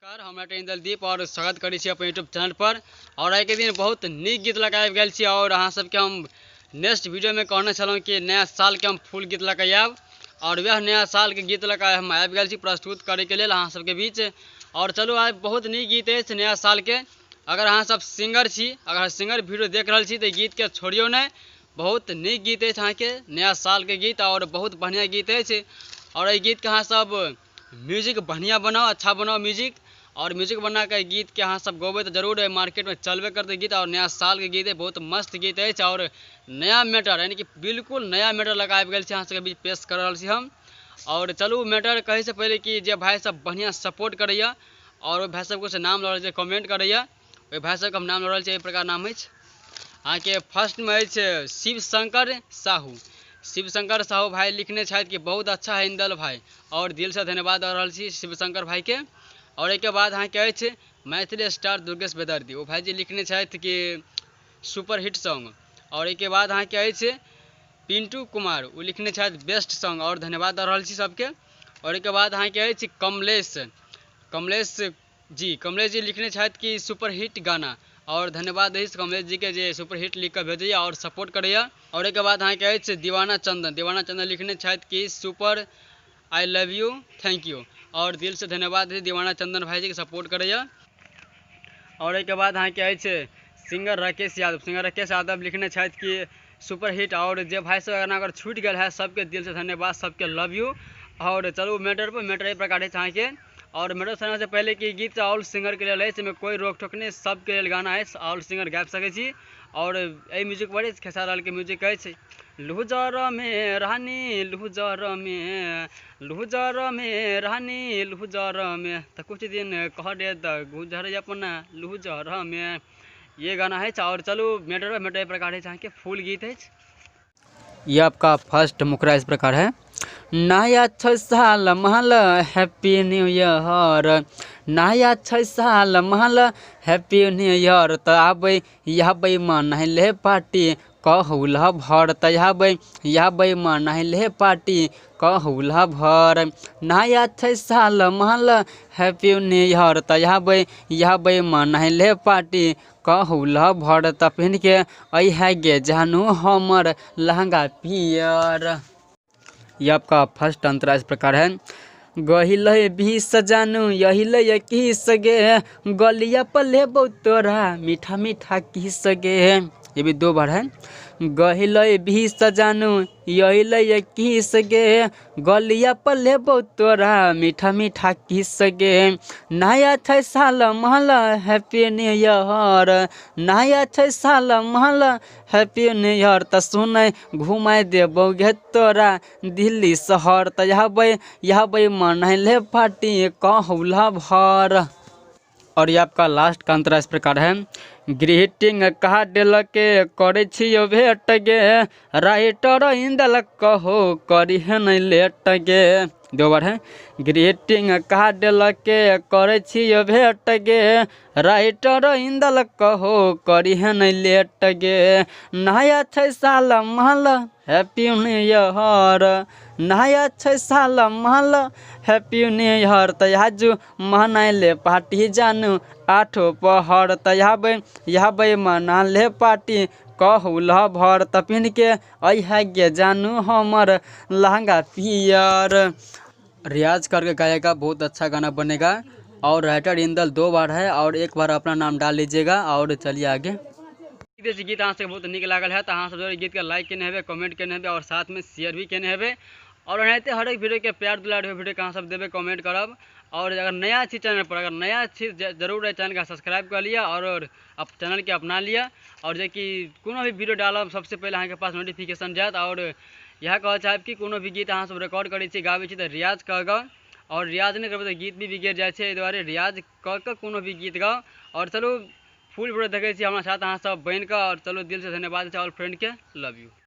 नमस्कार, हम इंदलदीप और स्वागत करै छी अपन यूट्यूब चैनल पर। और आइ के दिन बहुत नीक गीत लऽ कऽ आबि गेल छी और अहाँ सबके हम नेक्स्ट वीडियो में कहने छलहुँ कि नया साल के हम फुल गीत लऽ कऽ आयब और वएह नया साल के गीत लऽ कऽ हम आबि गेल छी प्रस्तुत करैके लेल अहाँ सबके बीच। और चलू आइ बहुत नीक गीत अछि नया साल के। अगर अहाँ सब सिंगर छी, अगर सिंगर वीडियो देख रहल छी तऽ गीत के छोड़ियौ नहि, बहुत नीक गीत अछि अहाँके नया साल के गीत और बहुत बढ़िआँ गीत अछि। और एहि गीत के अहाँ सब म्यूजिक बढ़िआँ बनाउ, अच्छा बनाउ म्यूजिक, और म्यूजिक बना के गीत के अहाँ सब गबै तऽ जरूर मार्केट में चलबे करतै गीत। और नया साल के गीत है, बहुत मस्त गीत अछि और नया मैटर यानी कि बिल्कुल नया मैटर लऽ कऽ आबि गेल छी अहाँ सबके बीच पेश कर रहल छी हम। और चलू मैटर कहै से पहिले कि जे भाई सब बढ़िआँ सपोर्ट करैया और ओहि भाई सबके से नाम लऽ रहल छी, कमेंट करैया, ओहि भाई सबके हम नाम लऽ रहल छी। एहि प्रकार नाम अछि अहाँके। फर्स्टमे अछि शिव शंकर साहू। शिव शंकर साहू भाई लिखने छथि कि बहुत अच्छा है इंदल भाई, और दिल से धन्यवाद दऽ रहल छी शिव शंकर भाई के। और एहिके बाद अहाँके अछि मैथिली स्टार दुर्गेश बेदर्दी, ओ भाईजी लिखने छथि कि सुपर हिट सॉन्ग। और एहिके बाद अहाँके अछि पिंटू कुमार, ओ लिखने छथि बेस्ट सॉन्ग, और धन्यवाद दऽ रहल छी सबके। और एहिके बाद अहाँके अछि कमलेश, कमलेश जी, कमलेश जी लिखने छथि कि सुपर हिट गाना, और धन्यवाद अछि कमलेश जी के जे सुपर हिट लिख कऽ भेजैया और सपोर्ट करैया। और एहिके बाद अहाँके अछि दीवाना चंदन, दीवाना चंदन लिखने छथि कि super I love you thank you, और दिल से धन्यवाद अछि दीवाना चंदन भाई जी के सपोर्ट करैया। और एहिके बाद अहाँके अछि सिंगर राकेश यादव, सिंगर राकेश यादव लिखने छथि कि सुपर हिट। और जे भाई सब एना अगर छूटि गेल है सबके दिल से धन्यवाद, सबके लव यू। और चलू मैटर पर, मैटर एहि प्रकार अछि अहाँके। और मैटर सुनने से पहले कि गीत ऑल सिंगर के लेल अछि, एहिमे कोई रोक टोक नहि, सबके लेल गाना अछि, ऑल सिंगर गाबि सकै छी। और एहि म्यूजिक पर अछि खेसारी लाल के म्यूजिक अछि। लूजर में रानी लूजर में, लूजर में रानी लूजर में, तो कुछ दिन कह दे त गुजर अपना लूजर में, ये गाना है। और चलू मैटर पर, मैटर एहि प्रकार अछि अहाँके फुल गीत अछि। ये आपका फर्स्ट मुखड़ा इस प्रकार है। नया छै साल महल हैप्पी न्यू ईयर, नया छै साल महल हैप्पी न्यू ईयर, तऽ आबै आबै मनैले पार्टी कहू भर, तऽ आबै आबै मनैले पार्टी कहू भर, नया छै साल महल हैप्पी न्यू ईयर, तऽ आबै आबै मनैले पार्टी कहू भर, तऽ पहिन के अइहे गे जानू हमर लहंगा पियर। ये आपका फर्स्ट अंतरा इस प्रकार है। गहिले बीस जानू यहिले किस गे, गलिया पर लेबौ तोरा मीठा मीठा किस गे, ये भी दो बार है। गहिले बीस जानू यहिले किस गे, गलिया पर लेबौ तोरा मीठा मीठा किस गे, नया छै साल महल हैप्पी न्यू ईयर, नया छै साल महल हैप्पी न्यू ईयर, तऽ सुनै घुमाय देबौ गे तोरा दिल्ली शहर, तऽ आबै आबै मनैले पार्टी कहू भर। और ये आपका लास्ट का अंतरा इस प्रकार है। ग्रीटिंग कार्ड लके करै छियौ भेट गे, राइटर इंदल कहो करिहे नहि लेट गे, दो बार है। ग्रीटिंग कार्ड लके करै छियौ भेट गे, राइटर इंदल कहो करिहे नहि लेट गे, नया छै साल महल हैप्पी न्यू ईयर, नया छै साल महल हैप्पी न्यू ईयर, तऽ आजू मनैले पार्टी जानू आठो पहर, तऽ आबै आबै मनाले पार्टी कहू भर, तऽ पहिन के अइहे गे जानू हमर लहंगा पियर। रियाज करके गाएगा, बहुत अच्छा गाना बनेगा। और राइटर इंदल दो बार है और एक बार अपना नाम डाल लीजिएगा। और चलिए आगे। गीत अहाँ सबके बहुत नीक लागल है तऽ अहाँ सब जरूर गीत के लाइक केने हेबै, कमेंट केने हेबै और साथ में शेयर भी केने हेबै। और एनाहिते हरेक वीडियो के प्यार दुलार वीडियो के अहाँ सब देबै, कमेंट करब। और अगर नया छी चैनल पर, अगर नया छी जरूर एहि चैनल के सब्सक्राइब कर लिअ और चैनल के अपना लिअ। और जे कि कोनो भी वीडियो डालब सबसे पहिले अहाँके पास नोटिफिकेशन जायत। और इएह कहऽ चाहब कि कोनो भी गीत अहाँ सब रिकॉर्ड करै छी, गाबै छी तऽ रियाज कऽ गाउ, और रियाज नहि करबै तऽ गीत भी बिगड़ि जाइ छै, एहि दुआरे रियाज कऽ कऽ कोनो भी गीत गाउ। और चलू फुल वीडियो देखै छी हमरा साथ अहाँ सब बनि कऽ। और चलू दिल से धन्यवाद छै ऑल फ्रेंड के, लव यू।